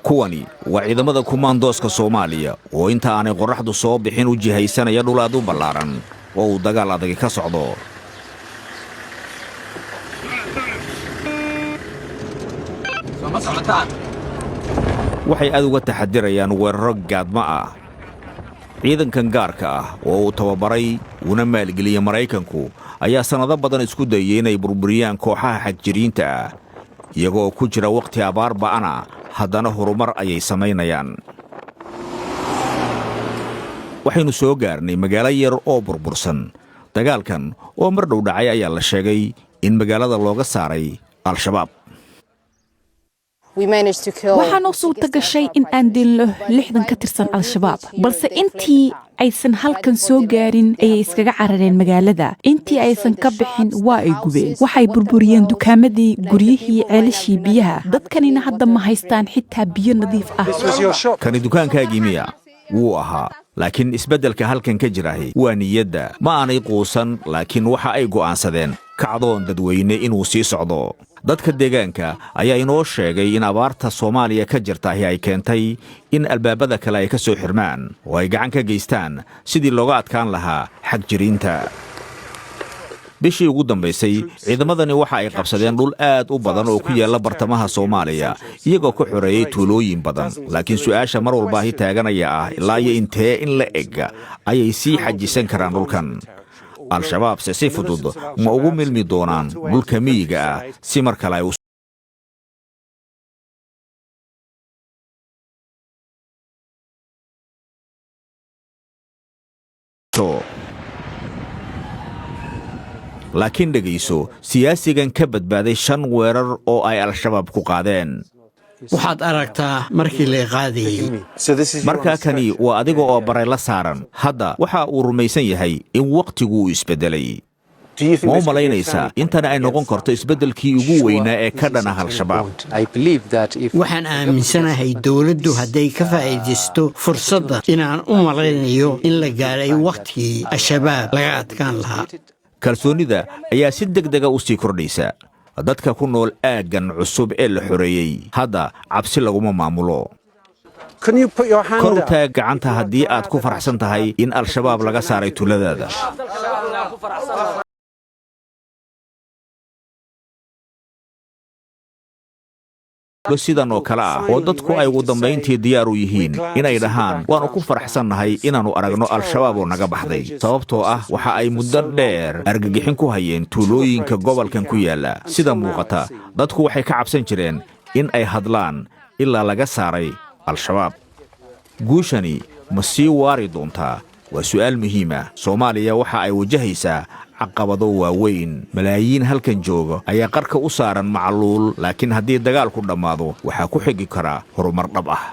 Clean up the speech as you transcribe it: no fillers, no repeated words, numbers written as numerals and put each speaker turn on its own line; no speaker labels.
Kuwani waa ciidamada kumaandooska Soomaaliya oo inta aanay qorraxdu soo bixin u jihaysanaya dhul aad u ballaaran oo uu dagaal adagi ka socdo. Waxay aad uga taxadirayaan weeraro gaadma ah. Ciidankan gaarka ah oo uu tababaray uuna maalgeliyey Maraykanku ayaa sannado badan isku dayey inay burburiyaan kooxaha xagjiriinta ah, iyagoo ku jira wakhti abaar ba'ana, haddana horumar ayay samaynayaan. Waxaynu soo gaarnay magaalo yar oo burbursan. Dagaalkan oo mar dhow dhacay ayaa la sheegay in magaalada looga saaray Al-Shabaab.
Waxaa noo suurta gashay in aan dilno 60 ka tirsan Al-Shabaab, balse intii aysan halkan soo gaarin ayay iskaga carareen magaalada. Intii aysan ka bixin waa ay gubeen, waxay burburiyeen dukaamadii, guryihii, ceelashii biyaha. Dadkanina hadda ma haystaan xitaa biyo nadiif ah.
Kani dukaankaagii miya? Wuu ahaa, laakiin isbeddelka halkan ka jirahi waa niyadda. Ma aanay quusan, laakiin waxa ay go'aansadeen kacdoon dadweyne inuu sii socdo. Dadka deegaanka ayaa inoo sheegay in abaarta Soomaaliya ka jirtahi ay keentay in albaabada kale ay ka soo xirmaan oo ay gacan ka geystaan sidii looga adkaan lahaa xagjiriinta. Bishii ugu dambaysay ciidamadani waxa ay qabsadeen dhul aad u badan oo ku yaalla bartamaha Soomaaliya, iyagoo ka xoreeyey tuulooyin badan. Laakiin su'aasha mar walbaahi taaganaya ah, ilaa iyo intee in la eg ayay sii xajisan karaan dhulkan? Al-Shabaabse si fudud ma ugu milmi doonaan dhulka miyiga ah si mar kale ay u Laakiin dhegayso siyaasigan ka badbaaday shan weerar oo ay Al-Shabaab ku qaadeen.
Waxaad aragtaa markii la qaadayey.
Markaa kani waa adiga oo barayla saaran. Hadda waxa uu rumaysan yahay in wakhtigu uu isbeddelay. Ma u malaynaysaa intani ay noqon karto isbeddelkii ugu weynaa ee ka dhan ah Al-Shabaab?
Waxaan aaminsanahay dowladdu hadday ka faa'iidaysto fursadda inaan u malaynayo in la gaadhay wakhtigii Al-Shabaab laga adkaan lahaa.
Kalsoonnida ayaa si deg dega u sii kordhaysa. Dadka ku nool aaggan cusub ee la xoreeyey hadda cabsi laguma maamulo. Kor u taag gacanta haddii aad ku faraxsan tahay in Al-Shabaab laga saaray tuuladaada. Sidan oo kale ah oo dadku ay ugu dambayntii diyaar u yihiin inay dhahaan, "Waannu ku faraxsannahay inaannu aragno Al-Shabaab oo naga baxday," sababtoo ah waxa ay muddo dheer argagixin ku hayeen tuulooyinka gobolkan ku yaalla. Sida muuqata, dadku waxay ka cabsan jireen in ay hadlaan ilaa laga saaray Al-Shabaab. Guushani ma sii waari doontaa? Waa su'aal muhiima. Soomaaliya waxa ay wajahaysaa caqabado waaweyn. Malaayiin halkan jooga ayaa qarka u saaran macluul, laakiin haddii dagaalku dhammaado, waxaa ku xigi karaa horumar dhab ah.